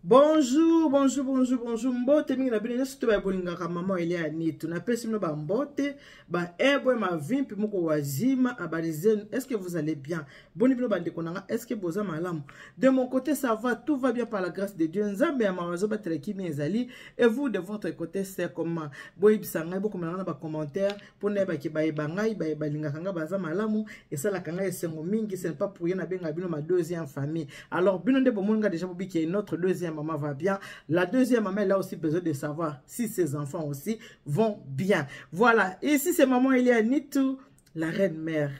Bonjour, bonjour, bonjour, bonjour. Mbote mingi na bino nyonso to bolingaka maman Elia Nitu. Napesi bino ba mbote, ba ebwe mavimpi moko wazima abali zenu. Est-ce que vous allez bien? Boni bino bandeko na nga, est-ce que boza malamu? De mon côté ça va, tout va bien par la grâce de Dieu. Nzambe ya mawa azobatela kimia ezali. Et vous de votre côté c'est comment? Boyebisa ngai bokomela na ba commentaires mpo nayebaki bayeba ngai baye balingaka ngai baza malamu esalaka ngai esengo mingi. Ce n'est pas pour rien nabenga bino ma deuxième famille. Alors bino nde bomoni ngai déjà bobiki notre deuxième maman va bien. La deuxième maman elle a aussi besoin de savoir si ses enfants aussi vont bien. Voilà, ici c'est maman Elia Nitu, la reine mère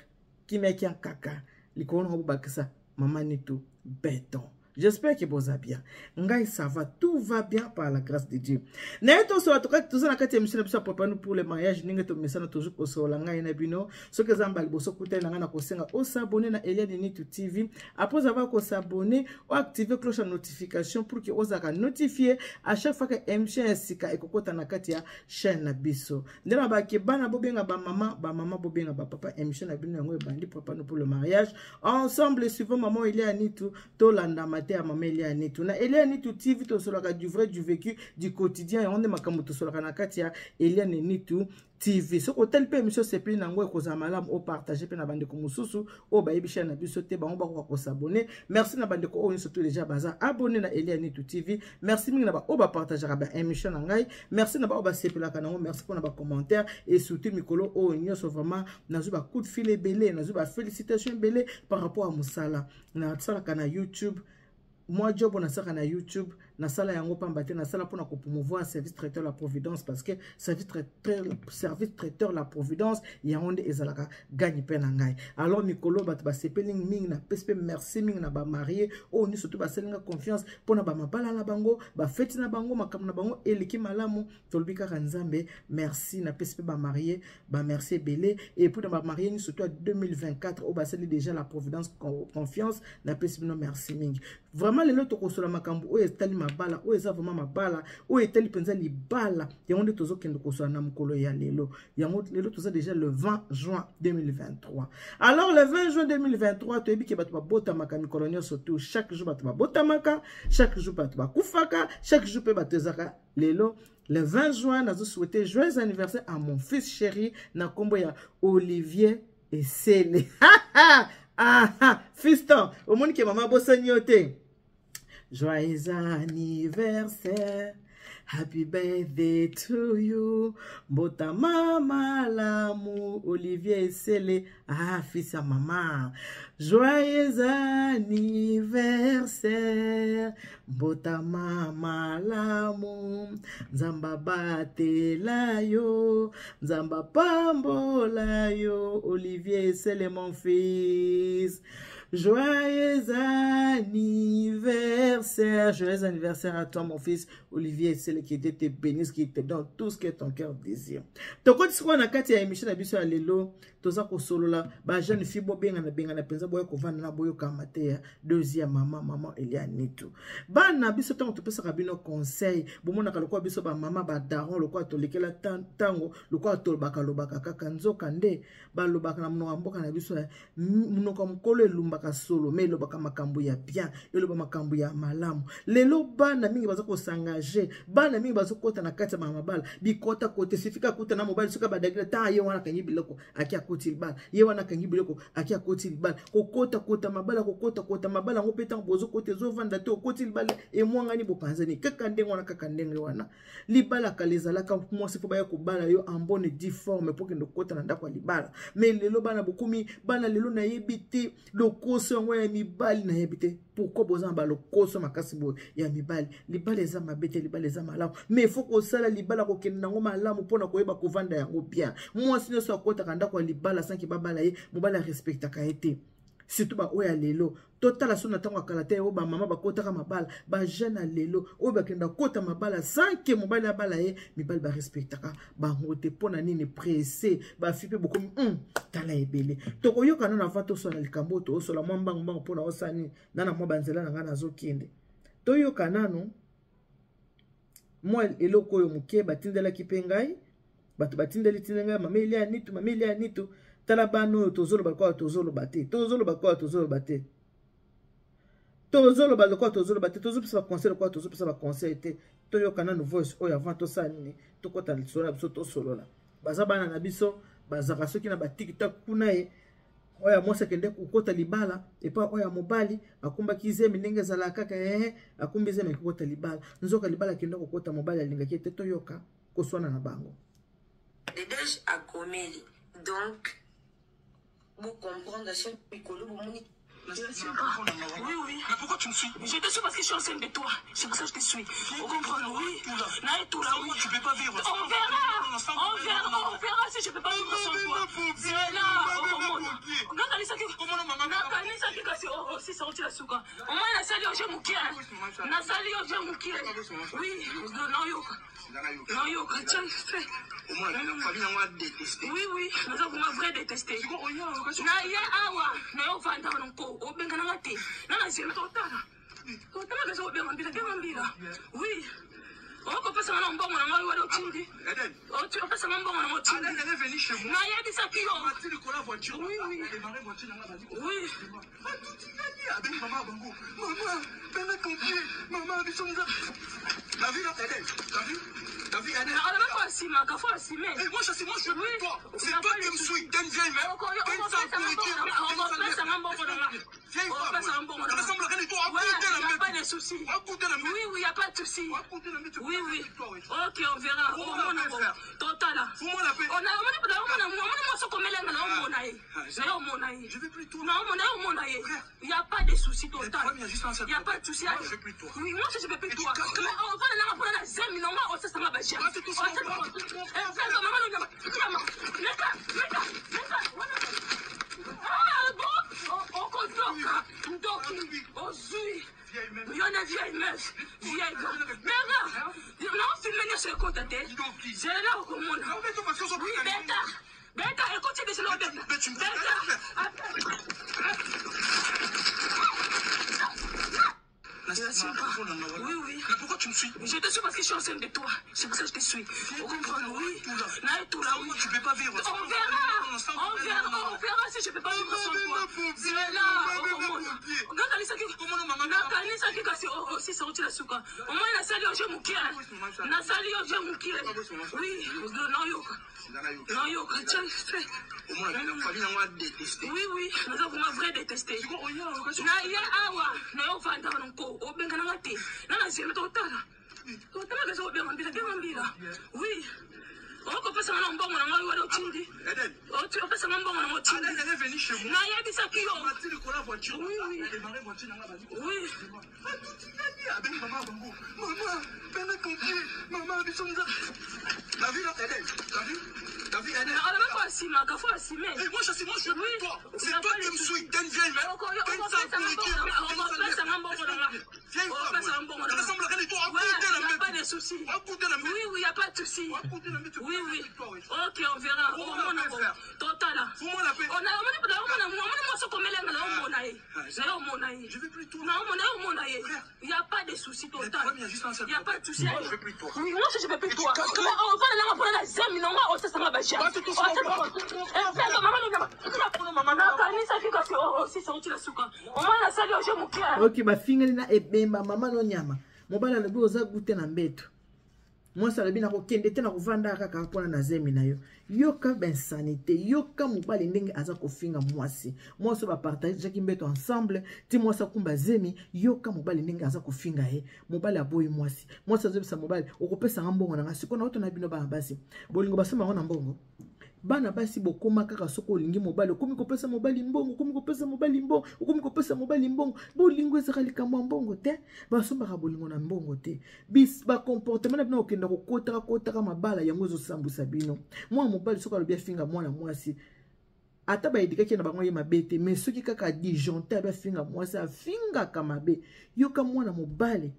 kimia kaka likolo nango bobakisa mama Nitu béton. J'espère que boza bien. Ngai ça va, tout va bien par la grâce de Dieu. Naye tosola toza na kati ya émission na biso ya Préparons-nous pour le mariage, ndenge tomesana toujours kosola ngai na bino. Soki eza mbala liboso kutani na ngai na kosenga osabonner na Elia Nitu TV. Après avoir kosabonner, oactiver cloche ya notification pour que ozalaka notifié à chaque fois que émission ya sika ekokota na kati ya chaîne na biso. Nde na bake bana bobenga ba mama, ba mama bobenga ba papa, émission na bino yango ebandi Préparons-nous pour le mariage. Ensemble suivons maman Elia Nitu, tolanda mate ya mama Elia Nitu. Na Elia Nitu TV tosolaka du vrai, du vécu, du quotidien. Yango nde makambo tosolaka na kati ya Elia Nitu TV. Soki otali mpe émission sepeli nango, ekozala malamu opartage mpe na bandeko mosusu oyo bayebi chaîne na biso te, bango bakoka kosabonner. Merci na bandeko oyo nyonso to déjà baza abonné na Elia Nitu TV. Merci mingi na baoyo bapartageaka ba émission na ngai. Merci na baoyo basepelaka nango. Merci mpona bacommentaire et surtout mikolo oyo nyonso vraiment nazwi ba coup de fil ebele, nazwi ba félicitation ebele par rapport à mosala nasalaka na YouTube. Moi job nasalaka na YouTube, nasala yango pamba te, nasala mpona kopromouvoir service traiteur La Providence, parce que service traiteur La Providence yango nde ezalaka gagne mpe na ngai. Alors mikolo bato basepeli mingi, napesi mpe merci mingi na bamariés oyo nyonso to basali nga confiance mpona bamabala na bango, bafeti na bango, makambo na bango eleki malamu. Tolobi kaka Nzambe merci. Napesi mpe bamariés bamerci ebele. Et puis na bamariés nyonso to ya 2024 oyo basali déjà La Providence confiance, napesi bino merci mingi vraiment. Lelo tokosola makambo oyo etali mabala, oyo eza vraiment mabala, oyo etali mpenza libala. Yango nde tozokende kosola na mokolo ya lelo. Yango lelo toza déjà le 20 juin 2023. Alors le 20 juin 2023, toyebi ke bato babotamaka mikolo nyonso tu. Chaque jour bato babotamaka, chaque jour bato bakufaka, chaque jour mpe bato ezaka. Lelo le 20 juin, nazosouhaiter joyeux anniversaire à mon fils chéri na nkombo ya Olivier Esele. Ah, fiston, omoni ke mama bosani yo te. Joyeux anniversaire, happy birthday to you, mbotama malamu Olivier Esele. Ah, fils ya mama, joyeux anniversaire, mbotama malamu, Nzambe abatela yo, Nzambe apambola yo, Olivier Esele mon fils. Joyeux anniversaire, joyeux anniversaire à toi mon fils Olivier Esele, qui te bénisse, qui te donne tout ce que ton cœur désire. Tokoti sikoyo na kati ya émission na biso ya lelo. Toza kosolola bajeune fille. Bobengana bengana mpenza, boya kovanda na boyokama te ya deuxième mama, mama Elia Nitu. Bana biso, ntango topesaka bino conseil, bomonaka lokola biso bamama badaron, lokola tolekela ntango, lokola tolobaka lobaka kaka. Nzoka nde balobaka na monoko ya mboka na biso, monoko ya mokolo elumbaka solo, mais elobaka makambo ya bien, eloba makambo ya malamu. Lelo bana mingi baza kos'engager, bana mingi bazokota na kati ya mabala bikota kote. Sifika akuta na mobali, soki abadakila ntango ye wana akangi biloko, aki akoti libala. Ye wana akangi biloko, aki akoti libala. Kokota kota mabala, kokota kota mabala yango mpe ntango bozokota ezovanda te. Okoti libala, emwangani, bopanzani kaka ndenge wana, kaka ndenge wana. Libala kala ezalaka mwasi mpo baya kobala yo en bonne due forme mpo kende kokota na ndako ya libala. Mais lelo bana bokomi bana lelo, nayebi te lokoso yango ya mibali, nayebi te pourquoi boza na balokoso makasi boye ya mibali. Libala eza mabe te, libala eza malamu, mais faut kosala libala, kokende nango malamu mpona koyeba kovanda yango bien. Mwasi nyonso akotaka ndako ya libala sans que babala ye, mobali arespectaka ye te, surtout baoyo ya lelo. Totala so na ntango ya kala te oyo bamama bakotaka mabala. Bajeune ya lelo oyo bakenda kota mabala sans que mobali abala ye, mibali barespectaka bango te. Mpo na nini presse? Bafille mpe bokomi tala ebele. Tokoyoka nano avant tosola likambo oyo. Toosola mwa mbangu mbangu mpona osala nini na na mwa banzela na ngai nazokende. Toyoka nano mwa eloko oyo moke batindelaki mpe ngai. Bato batindeli tinde ngai: "Mama Elia Nitu, mama Elia Nitu, tala bana oyo." Tozoloba lokola tozoloba te, tozoloba lokola tozoloba te. Tozoloba lokola tozoloba te, tozopesa baconseil lokola tozopesa baconseil te. Toyoka nanu voice oyo avant tosala nini, tokɔta lisolo na biso, tosolola. Baza bana na biso, bazalaka soki na batiktok kuna. Ye oyo ya mwasi akende kokota libala epai oyo ya mobali akumbaki zemi, ndenge ezalaka kaka, ee, akumbi zemi, akokota libala, nzoka libala akende kokota, mobali alingaki ete. Toyoka koswana na bango. Dedege akomeli, donc bocomprendre so mikolo bomoni. Oui. Mais pourquoi tu me suis? Je te suis parce que je suis enceinte de toi. C'est pour ça que je te suis. On comprend, oui. Naïe, tout là, oui. Tu peux pas vivre. On verra. On verra. On verra si je peux pas vivre sans toi. C'est là. Nakanisaki kasi osisa suka. Omoi nasali oje moke. Nasali oje moke. Oui, nayoka. Nayoka. Tiens, fais. Oui, naza vraiment vrai détesté. Na ye awa, na yo vanda wana nko, obengananga te. Na na zemi totala. Totala kasi obenga mbila, benga mbila. Oui. Okopesanga na mbongo na ngai wana otindi. Opesanga mbongo na ngai otindi. Nayebisaki yo. Oui. Oui. Maman, benga pompier. Maman, biso nza. La vie là, Eden. T'as vu? T'as vu, Eden? Alobaki asimaka, fo asime. Et moi, je suis, moi, je suis Oui. toi. C'est toi qui me suis. T'es une vieille mère. T'es une sale pourriture. Okopesanga mbongo na ngai. Vieille femme. Okopesanga mbongo na Tu ressembles à rien du tout. Ouais, Écoutez la y a pas merde. de souci. Écoutez la merde. Oui, y a pas de souci. Écoutez la merde. Oui. Ok, on verra. Fous-moi la Omona paix, bo. frère. Totala. Fous-moi la paix. Ona omona omona omona mwasi okomelenga na omona ye. Na omona ye. Je veux plus toi. Na omona omona ye. Frère. Y a pas de souci total. problème, il y a juste un seul Y a pas de souci. Moi, je veux plus toi. Oui, moi je veux plus Et tu toi. casses Mais on va na mpona na zemi na nga osasanga ba jeunes. Ah, c'est tout ça. Eh, mama no nyama. Nyama. Leka, leka, leka. Wana. Ah, bon. Okozoka. Ndoki. Ozui. Vieille mère. Yo na vieille meuf, vieille benga, naofilme nyonso ekota te, zela okomona. Ah, mais toi, parce que Oui, beta beta, ekoti biso na obeta. Mais tu me fais Beta. Oui. Mais pourquoi tu me suis? Je te suis parce que je suis enceinte de toi. C'est pour ça que je te suis. On comprend, oui. Naïe, tout là, oui. Tu peux pas vivre. On verra. On verra. On verra si je peux pas vivre sans toi. C'est là. Okomona. Nakanisaki nakanisaki kasi osisa otila suka. Omoi nasali oje moke. Nasali oje moke. Oui, nayoka. Nayoka. Tiens, fais. Oui, naza vraiment vrai détesté. Na ye awa, na yo vanda wana nko, obengananga te. Na na zemi totala. Totala kasi obenga mbila, benga mbila. Oui. Okopesanga na mbongo na ngai wana otindi. Eden. Opesanga mbongo na ngai otindi. Eden, elle est venue chez moi. Nayebisaki yo. Mati likolo ya voiture. Oui. A démarré voiture nanga bazali. Oui. Abengi mama bango. Maman, benga pompier. Maman, biso nza. La vie là, Eden. T'as vu? T'as vu, Eden? Alobaki asimaka, fo asime. Et moi, je suis, moi, je suis Oui. toi. C'est toi qui me suis. T'es une vieille mère. T'es une sale pourriture. Okopesanga mbongo na ngai. Vieille femme. Okopesanga mbongo Tu na ngai. ressembles à rien du tout. Ouais, Écoutez la y a merde. pas de souci. Écoutez la merde. Oui, y a pas de souci. Écoutez la merde. Oui. Ok, on verra. Fous-moi la Omona paix, bo. frère. Totala. Fous-moi la paix. Ona omona omona omona mwasi okomelenga na omona ye. Na omona ye. Je veux plus toi. Na omona omona ye. Frère. Y a pas de souci total. problème, il y a juste un seul Y a pas de souci. Moi, je veux plus toi. Oui, moi je veux plus Et toi. tu casses Mais on va na mpona na zemi na nga osasanga ba jeunes. Ah, c'est tout ça. Eh, mama no nyama. Nakanisaki kasi osisa otila suka. Omoi nasali oje moke. Ok, bafingeli na ebemba mama no nyama. Mobali alobi oza gute na mbeto, mwasi alobi nakokende te, nakovanda kaka mpona na zemi na yo. Yoka bainsanité, yoka mobali ndenge aza kofinga mwasi. Mwasi oyo bapartageaki mbeto ensemble ti mwasi akumba zemi, yoka mobali ndenge aza kofinga ye. Mobali aboyi mwasi, mwasi azobisa mobali okopesanga mbongo na nga. Sikoyo nauto na bino bana basi, bolingo basomba yango na mbongo. Bana basi bokóma kaka soki olingi mobali, okomi kopesa mobali mbongo, okomi kopesa mobali mbongo, okomi kopesa mobali mbongo. Bolingo ezaka likambo ya mbongo te, basombaka bolingo na mbongo te. Bacomportement na bino okenda kokotaka kotaka mabala, yango ezosambwisa bino. Mwana mobali soki alobi afinga mwana mwasi, ata baedikaki na bango ye mabe te, mais soki kaka disjoncte abi afinga mwasi, afingaka mabe. Yoka mwana mobali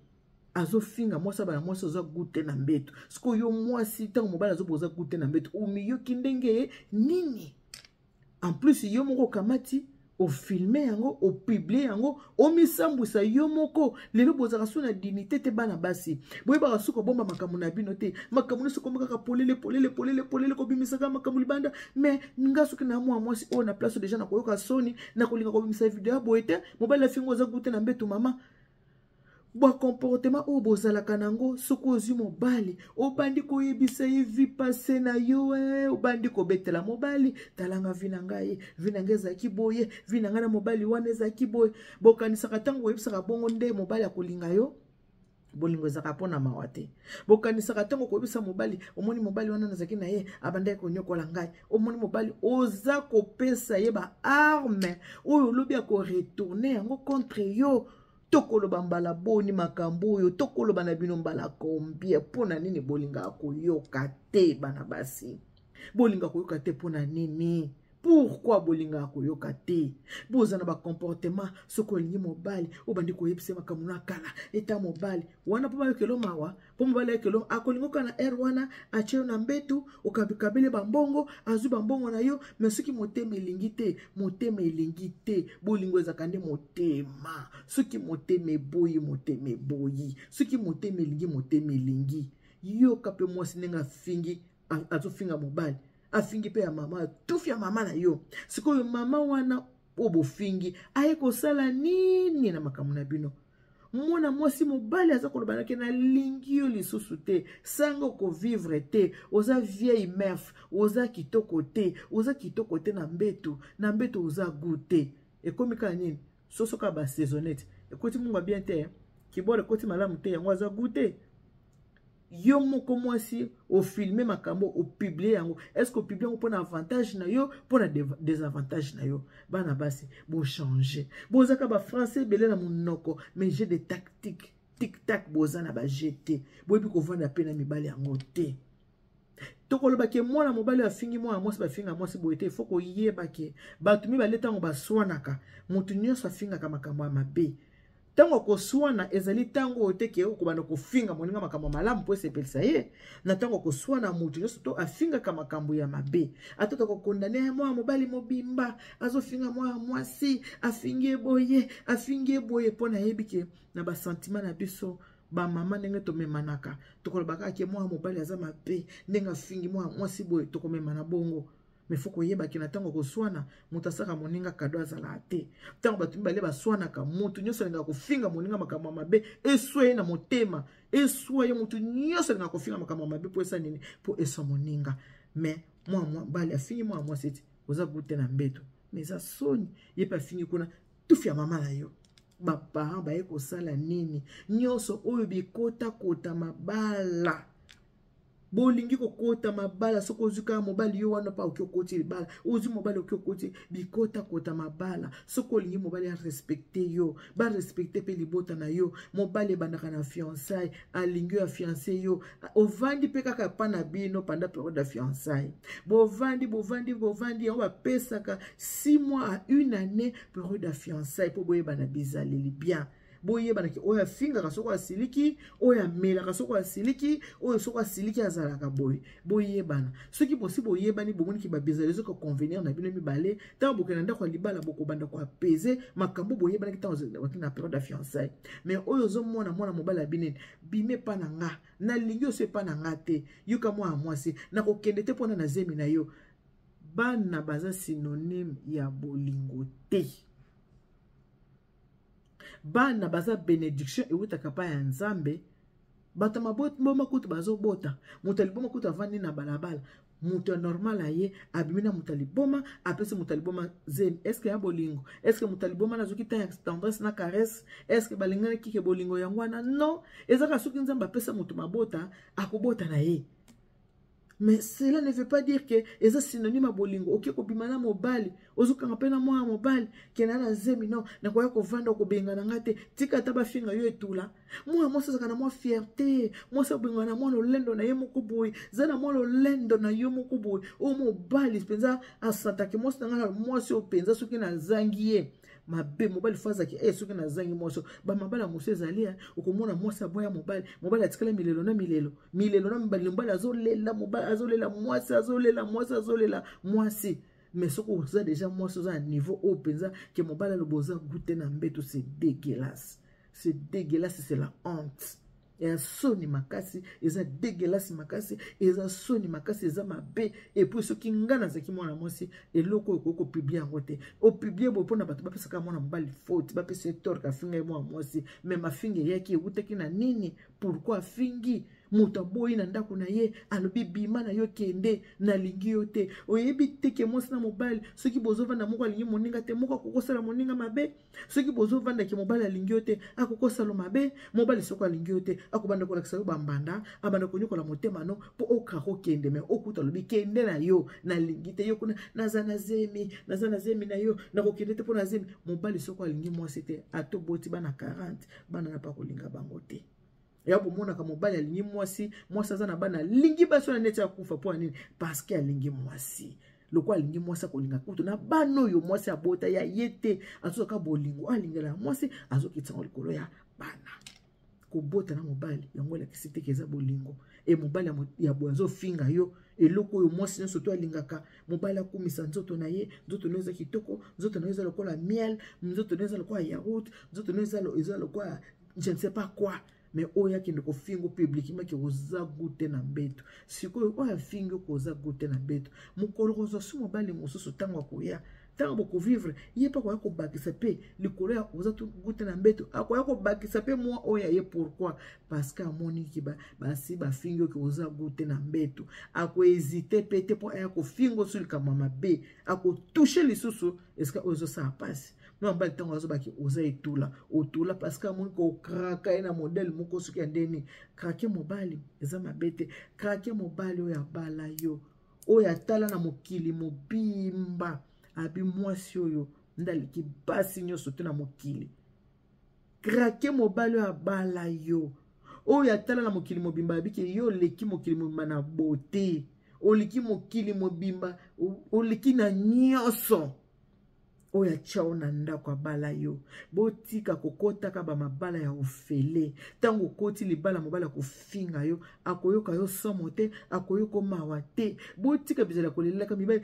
azofinga mwasi, abana mwasi oza gute na mbeto. Sikoyo yo mwasi, ntango mobali azoba oza gute na mbeto, omiyoki ndenge ye nini? En plus yo moko okamati Ofilme yango, opublie yango, omisambwisa yo moko. Lelo bozalaka so na dignité te. Bana basi, boyebaka soki kobomba makambo na bino te. Makambo nyonso ekoma kaka polele, polele, polele, polele, kobimisaka makambo libanda. Mais nga soki na mwa mwasi oyo na place, deja nakoyoka soni, nakolinga kobimisa video ya boye te. Mobali afingi, oza goût te na mbeto. Mama, bacomportement oyo bozalaka nango, soki ozwi mobali, obandi koyebisa ye vie passée na yo, obandi kobetela mobali: "Talanga vie na ngai, vie na ngai ezalaki boye, vie na ngai na mobali wana ezalaki boye." Bokanisaka ntango oyebisaka bongo nde mobali akolinga yo? Bolingo ezalaka mpona mawa te. Bokanisaka ntango koyebisa mobali: "Omoni mobali wana nazalaki na ye, abandaki konyokola ngai," omoni mobali, oza kopesa ye baarme oyo olobi akoretourner yango contre yo. Tokoloba mbala boni makambo oyo? Tokoloba na bino mbala combien? Mpo na nini bolingaka koyoka te? Bana basi, bolingaka koyoka te mpo na nini? Pourquoi bolingaka koyoka te? Boza na bacomportement, soki olingi mobali, obandi koyebisa makambo na kala eta mobali wana mpo bayokelo mawa, mpo mobali ayokelo akolinga oka na aire wana, atie yo na mbetu, okabikabeli bambongo, azwi bambongo na yo. Mais soki motema elingi te, motema elingi te. Bolingo ezalaka nde motema. Soki motema eboyi, motema eboyi. Soki motema elingi, motema elingi. Yoka mpe mwasi ndenge afingi, azofinga mobali, afingi mpe ya mama, atufi ya mama na yo. Sikoyo mama wana oyo bofingi aye kosala nini na makambo na bino? Mwana mwasi, mobali aza koloba nake: "Nalingi yo lisusu te, sanga okovivre te, oza vieille meuf, oza kitoko te, oza kitoko te na mbeto, na mbeto oza goût te." Ekomi kaka nini? Soso kaka basaisonnet ekoti mungwa bien te, kibor ekoti malamu te, yango aza goût te. Yo moko mwasi ofilme makambo, opublie yango. Est-ce opublie yango mpona avantage na yo, mpona désavantage na yo? Bana basi, bochange. Bozaka bafrançais ebele na monoko, mais jeu de tactique, tic tac, boza na baje te. Boyebi kovanda mpe na mibali yango te. Tokoloba ke mwana mobali afingi mwana mwasi, bafinga mwasi boye te. Ifo koyeba ke bato mibale, ntango baswanaka, moto nyonso afingaka makambo ya mabe. Ntango akoswana, ezali ntango oyo te ke okobanda kofinga moninga makambo malamu mpo esepelisa ye. Na ntango akoswana, moto nyonso to afingaka makambo ya mabe. Ata tokokondane, mwana mobali mobimba azofinga mwana mwasi, afingi ye boye, afingi ye boye, mpo nayebi ke na basentiment na biso bamama, ndenge tomemanaka, tokoloba kaka ke mwana mobali aza mabe ndenge afingi mwana mwasi boye. Tokomemana bongo, mais faut koyebaki na ntango koswana, moto asaka moninga cadeau azalaka te. Ntango bato mibale baswanaka, moto nyonso alingaka kofinga moninga makambo ya mabe, eswa ye na motema, eswa ye. Moto nyonso alingaka kofinga makambo ya mabe mpo esa nini? Mpo eswa moninga. Mais mwana mobali afingi mwana mwasi eti oza goût te na mbeto, mais eza soni. Ye mpe afingi kuna tufi ya mama na yo. Baparent baye kosala nini? Nyonso oyo bikotakota mabala. Bolingi kokota mabala, soki ozwi kaka mobali yo wana mpa oki okoti libala, ozwi mobali oki okoti bikotakota mabala. Soki olingi mobali arespecte yo, barespecte mpe libota na yo. Mobali ebandaka na fiançailles. Alingi yo, afiance yo, ovandi mpe kaka epa na bino pendant période ya fiançailles. Bovandi, bovandi, bovandi. Yango bapesaka 6 mois à une année période ya fiançailles, mpo boyebana bizaleli bien, boyebanaki oyo afingaka soko asiliki, oyo amelaka soko asiliki, oyo soko asiliki azalaka boye. Boyebana. Soki bosi boyebani, bomoniki babizali ezoka convenir na bino mibale, ntango bokende na ndako ya libala, bokobanda koapese makambo boyebanaki ntango ozalaki na période ya fiançailles. Mais oyo ozomona mwana mobali abinini bime epa na nga, nalingi oso epa na nga te. Yoka mwana mwasi: "Nakokende te mpona na zemi na yo." Bana baza synonyme ya bolingo te. Bana baza bénédiction ewutaka pa ya Nzambe. Bato maboma kutu bazobota. Moto ya liboma kutu avandi na balabala. Moto ya normal aye, abimi na moto ya liboma, apesi moto ya liboma zemi. Est-ce ya bolingo? Est-ce moto ya liboma nazoki ta ya tendresse na caresse? Est-ce balingani kike bolingo yango wana? Non, ezaka soki Nzambe apesa moto mabota, akobota na ye, mais cela ne veut pas dire que eza synonyme ya bolingo. Oke kobima na mobali, ozokanga mpe na mwana mobali kenda na zemi, non, nakoya kovanda, kobengana nga te, tika ata bafinga yo etula. Mwana mwasi azalaka na mwa fierté. Mwasi abengana na mwa lolendo na ye moko boye, za na mwa lolendo na yo moko boye. Oyo mobali mpenza asantaki mwasi na ngai, mwasi oyo mpenza soki nazangi ye mabe. Mobali fo azalaki e soki nazangi mwasi. Bamabala mosusu ezali, okomona mwasi aboya mobali, mobali atikala milelo na milelo, milelo na mibali. Mobali azolela, mobali azolela, mwasi azolela, mwasi azolela mwasi. Mais soki oza déjà mwasi, oza na niveau oyo mpenza ke mobali aloba oza goût te na mbeto, c'est dégueulasse, c'est dégueulasse, c'est la honte. Ya soni makasi, eza dégueulasse makasi, eza soni makasi, eza mabe. Et puis soki nga nazalaki mwana mwasi, eloko oyo okoki kopublier yango te. Opublier boye mpona bato bapesaka mwana mobali faute, bapesa ye tort, afinga ye mwana mwasi. Mais mafinga eyaki, ewutaki na nini? Pourquoi afingi moto aboyi na ndako na ye, alobi bima na yo, kende, nalingi yo te? Oyebi te ke mwasi na mobali, soki bozovanda, moko alingi moninga te, moko akokosala moninga mabe. Soki bozovandaki, mobali alingi yo te, akokosala mabe. Mobali soki alingi yo te, akobanda kolakisa yo bambanda, abanda konyokola motema no mpo okaka okende. Mais okuta alobi kende na yo, nalingi te yo kuna, naza na zemi, naza na zemi na yo, nakokende te mpo na zemi. Mobali soki alingi mwasi te, atoboti bana 40, bana na pa kolinga bango te. Ya bomonaka mobali alingi mwasi, mwasi aza na bana, alingi basi wana neti akufa. Mpo ya nini? Parce que alingi mwasi. Lokola alingi mwasi, akolinga kutu na bana oyo mwasi abota ya ye te. Azozaka bolingo alingela ya mwasi, azokitisa likolo ya bana. Kobota na mobali yango elakisi te ke eza bolingo. E mobali ya boye azofinga yo eloko oyo mwasi nyonso to alingaka: mobali akumisa nzoto na ye, nzoto na yo eza kitoko, nzoto na yo eza lokola miel, nzoto na yo eza lokola yaourt, nzoto na yo eza lokola je ne sais pas quoi. Mais oyo akende kofinga publiquement ke oza goût te na mbeto. Sikoyo oyo afingi oko oza goût te na mbeto, mokolo kozwa su mobali mosusu, ntango akoya, ntango bokovivre, ye mpe akoya kobakisa mpe likolo ya oza goût te na mbeto, akoya kobakisa mpe mwa oyo aye. Pourquoi? Parce que amoniki basi bafingi oke oza goût te na mbeto, akohésiter mpe te mpo aya kofinga osu likambo ya mabe, akotoucher lisusu esika oyo ezosala mpasi. No mobali, ntango azobaki oza etula, otula, parce que amoni kokraka ye na modèle moko soki ya ndeni. Craquer mobali eza mabe te. Craquer mobali oyo abala yo, oyo atala na mokili mobimba, abi mwasi oyo nde aleki basi nyonso te na mokili. Craquer mobali oyo abala yo, oyo atala na mokili mobimba, abiki yo oleki mokili mobimba na beauté, oleki mokili mobimba, oleki na nyonso, oyo atya yo na ndako, abala yo. Botika kokɔtaka bamabala ya ofele. Ntango okoti libala, mobali akofinga yo, akoyoka yo somo te, akoyoka mawa te. Botika bizala kolelelaka mibali.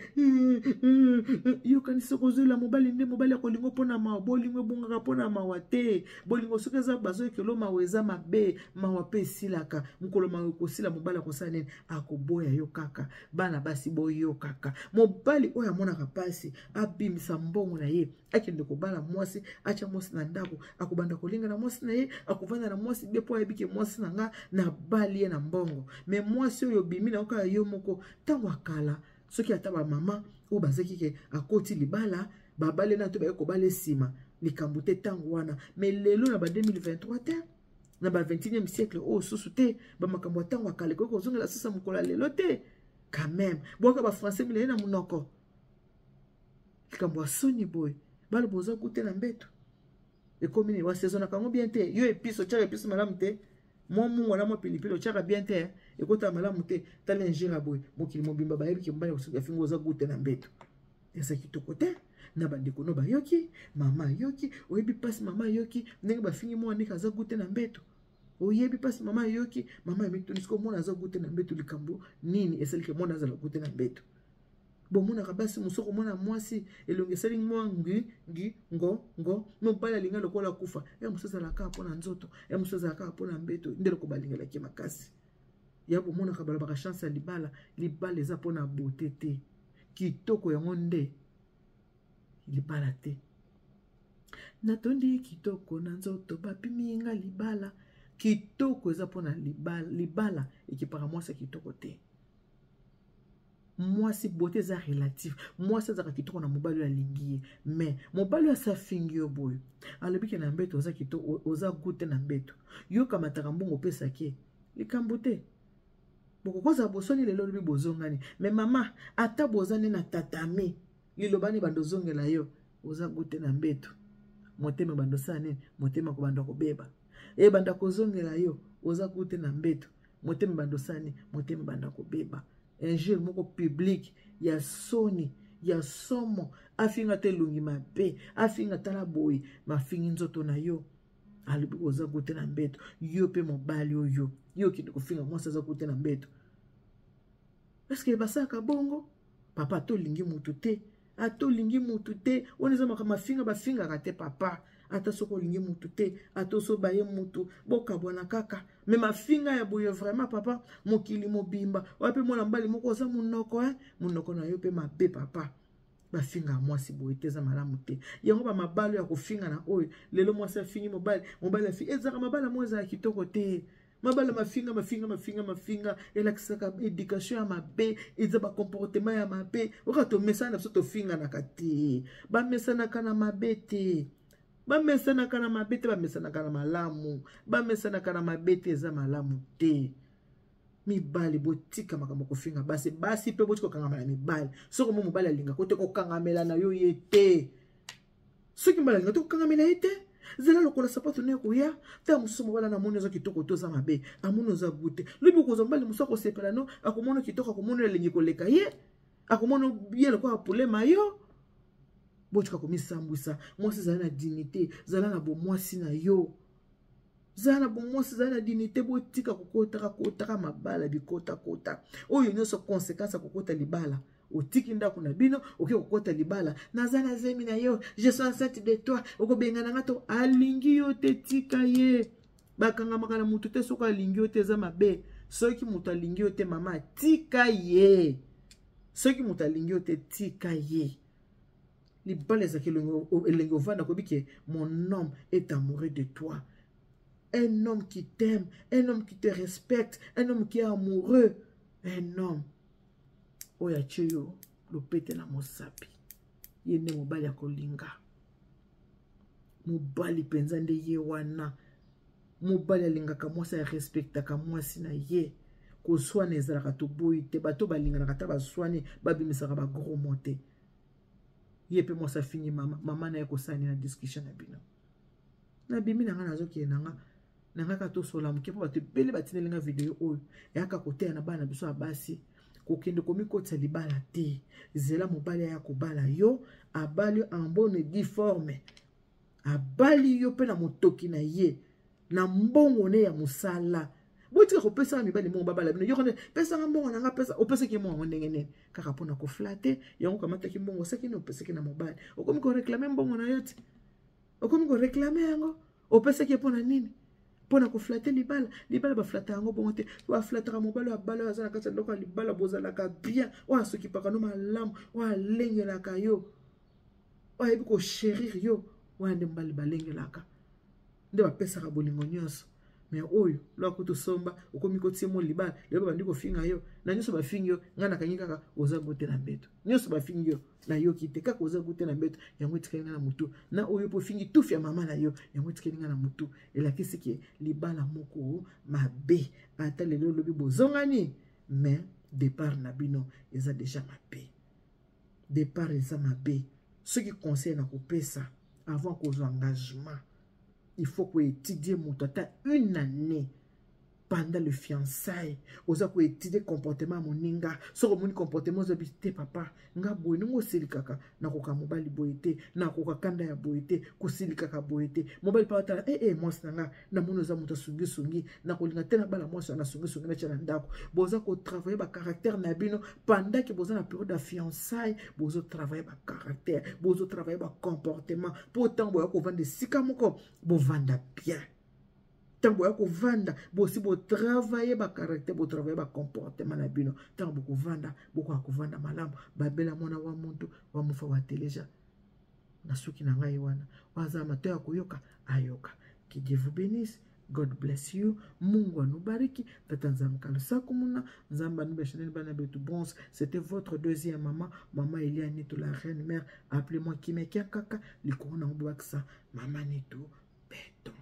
Yokanisi soki ozwela mobali nde mobali akolingo mpona mawa. Bolingo ebongaka mpona mawa te. Bolingo soki eza bazoyekelo mawa, eza mabe. Mawa mpe esilaka. Mokolo mawa ekosila, mobali akosala nini? Akoboya yo kaka. Bana basi, boyokaka. Mobali oyo amonaka mpasi, abimisa mbongo na ye, akende kobala mwasi, atya mwasi na ndako, akobanda kolinga na mwasi na ye, akovanda na mwasi be mpo ayebi ke mwasi na nga nabali ye na mbongo. Mais mwasi oyo obimi na yo kaka yo moko, ntango akala, soki ata bamama oyo bazaki ke akoti libala, babale na to baye kobala nsima, likambo te ntango wana. Mais lelo na ba 2023 te, na ba 21e siècle oyo susu te. Bamakambo ya ntango ya kala ekoki kozongela susa mokolo ya lelo te. Quand même, bwaka bafrançais milai na monoko. Likambo ya soni boye, baloba oza goût te na mbeto, ekomi nini? Wasaisonnaka yango bien te. Yo épice, otiaka épice malamu te, mwa mungwa na mwa pilipili otiaka bien te, ekotaka malamu te. Tala injure boye, mokili mobimba bayebi ke mobali afingi oza goût te na mbeto. Eza kitoko te. Na bandeko no bayoki, mama ayoki. Oyebi mpasi mama ayoki ndenge bafingi mwana ndenge aza goût te na mbeto? Oyebi mpasi mama ayoki? Mama amituni sikoyo, mwana aza goût te na mbeto, likambo nini esaliki mwana azala goût te na mbeto? Bomonaka basi mosusu, komona mwasi elongi esali mwa ngi ngi ngo ngo, mobali alinga lokola akufa. Ya mosusu azalaka mpo na nzoto, ya mosusu azalaka mpo na mbeto, nde loko balingelaki makasi. Ya bomonaka balobaka chance ya libala. Libala eza mpo na beauté te. Kitoko yango nde libala te. Natondi kitoko na nzoto, bapimi nga libala. Kitoko eza mpona libala? Libala ekipaka mwasi ya kitoko te. Mwasi, beauté eza relative. Mwasi azalaka kitoko na mobali oyo alingi ye. Mais mobali oyo asi afingi yo boye, alobi ke na mbeto oza kitoko, oza goût te na mbeto, yokamataka mbongo opesaki ye, likambo te. Bokokozala bosoni lelo, olobi bozongani. Mais mama, ata boza nde na tatami, liloba nini bando ozongela yo? Oza goût te na mbeto. Motema bando osala nini? Motema kobanda kobeba, ebanda kozongela yo oza goût te na mbeto. Motema bando osala nini? Motema banda kobeba. Injure moko publique ya soni, ya somo. Afinga te elongi mabe, afinga tala boye, mafingi nzoto na yo, alobi oza goût te na mbeto. Yo mpe mobali oyo, yo okende kofinga mwasi aza goût te na mbeto, est-ce basalaka bongo? Papa, tolingi motu te. Ata olingi mutu te, wana eza makambo mafinga bafingaka te papa. Ata soki olingi mutu te, ata osoba ye mutu, bokabwana kaka. Me mafinga ya boye vraiment papa, mokili mobimba. Wapi mwana mobali moko oza monoko hein? Monoko na yo pe mabe papa. Bafinga mwasi boye te, eza malamu te. Yango ba mabalo ya kofinga na oyo, lelo mwasi afingi mobali, mobali afingi, ezaka mabala moko ezala kitoko te. Mabala mafinga mafinga mafinga mafinga elakisaka éducation ya mabe, eza ba comportement ya mabe. Oka tomesana na biso tofinganaka te, bamesanaka na mabe te, bamesanaka na mabe te, bamesanaka na malamu, bamesanaka na mabe te, eza malamu te. Mibali botika makambo kofinga basi, basi mpe botika kokangama na mibali. Soki mo mobali alingaka te kokangamela na yo ye te, soki mobali alingaka te kokangamela ye te, zela lokola sapato naye koya. Ntango mosusu mobali wana amoni oza kitoko te, oza mabe, amoni oza goût te, lobi okozwa mobali mosusu akosepela no, akomona kitoko, akomona elengi koleka ye, akomona ye lokola poulet mayo. Botika komisambwisa. Mwasi zala na dignité, zala na bomwasi na yo, zala na bomwasi, zala na dignité. Botika kokotaka kotaka mabala bikotakota oyo nyonso conséquence ya kokota libala. Otiki ndako na bino, oke kokota libala, naza na zemi na yo, je suis enceinte de toi, okobengana nga to alingi yo te, tika ye. Bakangamaka na motu te soki alingi yo te, eza mabe. Soki moto alingi yo te mama, tika ye. Soki moto alingi yo te, tika ye. Libala ezalaki elengi ovanda koyebi ke mon homme est amoureux de toi, un homme qui t'aime, un homme qui te respecte, un homme qui est amoureux, un homme oyo atie yo lopete na mosapi, ye nde mobali ya kolinga. Mobali mpenza nde ye wana. Mobali alingaka mwasi, arespektaka mwasi na ye. Koswana ezalaka toboyi te, bato balinganaka ata baswani babimisaka ba gros mots te. Ye mpe mwasi afingi mama, mama na ye kosani na discussion na bino. Nabimi na nga, nazokende na nga na nga kaka tosola moke mpo bato ebele batindeli nga video oyo eyaka koteya na bana biso ya basi. Kokende komikotisa libala te, zela mobali aya kobala yo, abali yo en bonne et due forme, abali yo mpe na motoki na ye, na mbongo ne ya mosala. Botika kopesaka mibali mbongo babala bino. Yoko nde pesaka mbongo na nga, pesa opesaki mbongo yango ndenge nini? Kaka mpona koflate yango, okamataki mbongo osaki nini, opesaki na mobali, okomi koreklame mbongo na yo te, okomi koreklame yango, opesaki ye mpona nini? Mpona koflate libala. Libala baflata yango bongo te, baflataka mobali oyo abala, oyo aza na kati ya ndako ya libala, bozalaka bien, oyo asokipaka no malamu, oyo alengelaka yo, oyo ayebi kosherir yo, wana nde mobali balengelaka, nde bapesaka bolingo nyonso. Me oyo lwako tosomba, okomi kotie mo libala, lelo babandi kofinga yo na nyonso, bafingi yo, ngai nakangi kaka oza gote na mbeto, nyonso bafingi yo nayoki te, kaka oza gote na mbeto, yango etikali ngai na motu. Na oyo mpo ofingi tufi ya mama na yo, yango etikali ngai na motu. Elakisi ke libala moko mabe, ata lelo olobi bozongani, mais départ na bino eza deja mabe, départ eza mabe. Soki conseil na kopesa avant kozwa engagement, il faut koétudie moto ata une année pendant le fiançailles, oza koétudie comportement ya moninga. Soki omoni comportement ozabi te, papa nga boye ndenge osilikaka, nakoka mobali boye te, nakoka kanda ya boye te, kosilikaka boye te. Mobali mpe atala mwasi na nga namoni oza moto asungisungi, nakolinga te nabala mwasi wana asungisungi, natya na ndako. Boza kotravaille bacaractère na bino pendant ke boza na période ya fiançailles, bozotravaille bacaractère, bozotravaille bacomportement, mpo ntango boya kovanda esika moko bovanda bien. Ntango boya kovanda, bosi botravaille bacaractère, botravaille bacomportement na bino, ntango bokovanda bokoka kovanda malamu. Babela mwana wa muntu wa mufa wa teleja na suki na ngai wana, waza mato ya koyoka ayoka. Que Dieu vous bénisse. God bless you. Mungu anubariki. Tata Nzambe kalusaku muna. Nzambe anubesheneni bana betu bons. C'était votre deuxième maman, Maman Elia Nitu, la reine mère. Appelez-moi Kimekia Kaka. Likolo na obwakisa Maman Nitu Beton.